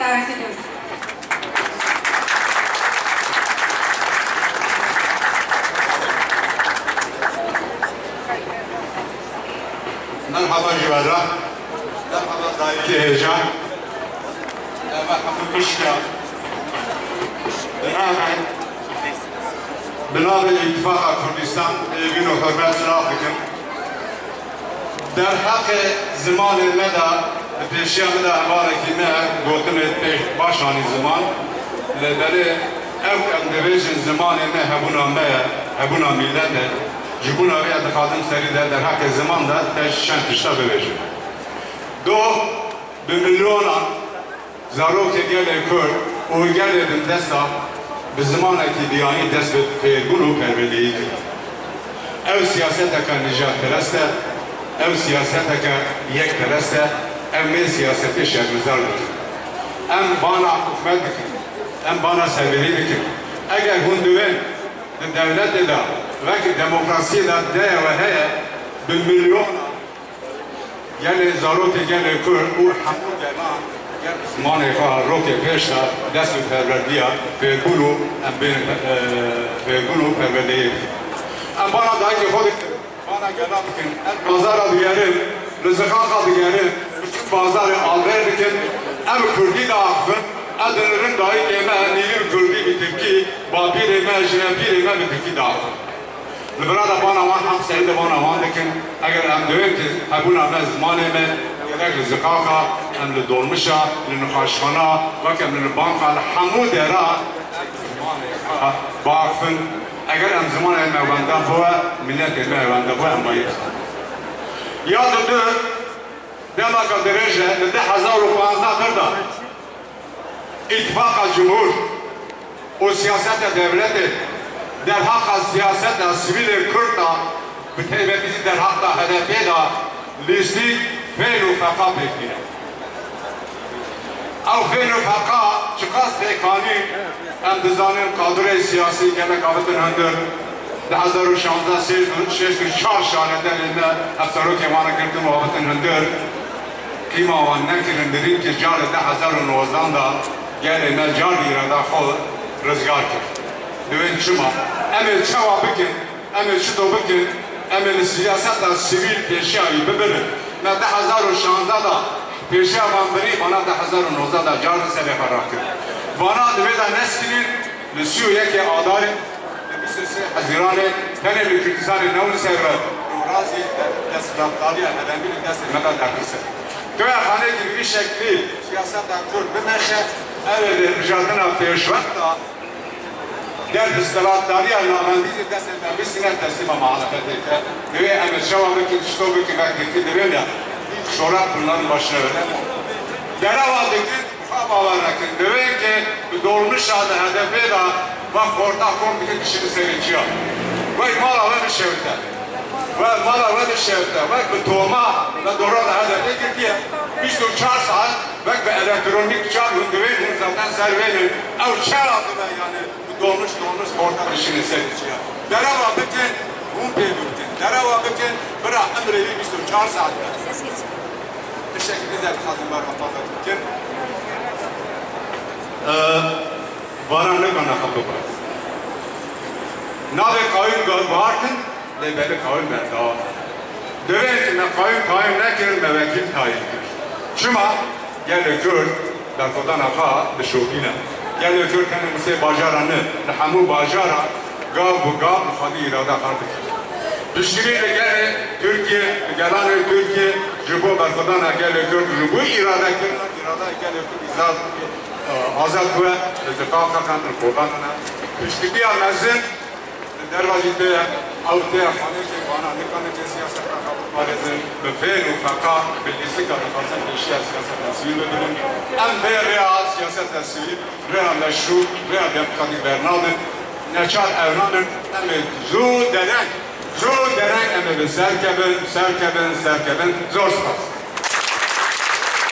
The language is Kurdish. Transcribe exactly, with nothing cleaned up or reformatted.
davet ediyorum. Merhaba ji we re. Merhaba dayikê hêja. Merhaba pişka. Bi navê, bi navê Îtifaqa Kurdistan hêvîn û hurmet silav dikim. Derheqê zimanê me de, di pêşiya min de hevalekî me gotinê pêş baş anî ziman. Lê belê ew em dibêjin zimanê me hebûna me ye, hebûna mîlet e. Ji bona vê dixwazim serî de derheqê ziman de te çend tişta bibêjim. Doh bi milyonan zarokê gelê Kurd û gelê bindesta bi zimanekî biyanî dest bi fêrbûn û perwerdeyî kir. Ew siyaseteke nijadperest e, ew siyaseteke yekperest e, em vê siyasetê şermezar dikin. Em bana hikûmet dikin, em bana serwerî dikin. Eger hûn diwên di dewletê de, wek demokrasiyê de derewa heye, bi milyonan gelê zarokê gelê Kurd û hemû gelan ger bi zimanê xwe rokê pêş de dest bi perwerdiya fêrbûn û em bên, e, fêrbûn û perwerdeyê bikin. Em bana dayikê xwe dikin, bana gela dikin, em bazara digerin, li ziqaqa digerin, biçûn bazarê alver dikin, em kurdî diaxifin, em dinirin dayikê me nîvî bi kurdî, bi tirkî, bapîrê me, jinepîrê me bi tirkî diaxifin. Li vira de bana wan hemserî de bana wan dikin. Eger em diwên ki hebûna me zimanê me, gerek li ziqaqa, em li dolmişa, li nixaşxana, weke em li banka, li hemû dera, em zimanê xwe biaxifin. Eger em zimanê me wenda bû, miletê me wenda bû, em bayê. Ya didu, dema ka dirêj e, li du hezar û panzdeh vir de, Îtifaqa Cumhur û siyaseta dewletê derheqa siyaseta sivîlê Kurd de, bi taybetî jî derheqa H D P de lîstî fêl û feqa pêk tîne. Ew fêl û feqa çiqas pêk anî, em dizanin kadroyê siyasî gelek avitin hundir. Du hezar û şanzdeh, şêst û çar şaredarê me, ev serokê wan girtin û avitin hundir. Qîma wan nekirin, birîn ki carê du hezar û nozdan de gelê me car îrada xwe rizgar kir. Divên çima? Em ê çawa bikin? Em ê çito bikin? Em ê li siyaseta sivîl pêşiya wî bibirin. Me du hezar û şanzdeh de pêşiya van birî, vana du hezar û nozdan de car li serê xwe rakir. Vana divê de neskilîn, li sî û yekê Adarê, li bîst û sê Hezîranê tenê li Kurdistanê ne li ser ve, razî desthilatdariya herêmî li destê me de derxiste. Toya xanekî bi vî şeklî siyaseta Kurd bimeşe, ev ê di hilbijartina pêşwexta der desthilatdariya navendî jî destê me bistîne teslîma muhalefetê ke. Divê em ê çawa bikin, çito bikin, wek tirkî divê de şorak bunların başına verelim. Derewa dikin, Xwe bawer nekin. Divê ke bi dolmişa di H D P de wek xorta kom dikin dişînin serê çiya. Wek mala we bişewite. Wek mala we bişewite. Wek bi toma ve dora di H D P girtiye. Bîst û çar saet wek bi elektronîk çar hûn divên hûn zaten ser vênin. Ew çawa dibe yani bi dolmiş dolmiş xorta dişînin serê çiya. Derewa bikin, hûn pê bikin. Derewa bikin, bira emrê wî bîst û çar saet be. Tiştekî dî zî dixwazim ber xwe bikim. Ee, Baran nikane xwe bibare. Navê qayûm guhar kin, lê belê qayûm berdewam e. Divê ki me qayûm tayîn nekirin, me wekîl tayîn kir. Çima? Gelê Kurd berxwedana xwe dişopîne. Gelê Kurd tenê bi sê bajara ne, li hemû bajara gav bi gav bi xwedî îrada xwe dike. Piştgirî li gelê Tirkiye, li gelanê Tirkiye ji bo berxwedana gelê Kurd, ji bo îradekirina îradeyê gelê Kurd îzad, e, azad bûye, li ziqaqa xwe li kodan ne. Piştgiriya mezin li derva jî tê ye, ew tê ye xanekê vana nikanekê siyaseta xwe biparêzin, bi fêr û feqa, bi lîstika dixwazin pêşiya siyaseta sivîl bigirin. Em vê rêya siyaseta sivîl, rêya meşrû, rêya demokratîk bernadin. Neçar ew nadin, em ê zû dereng, zû dereng em ê bi ser kevin, ser kevin, ser kevin. Zor spas.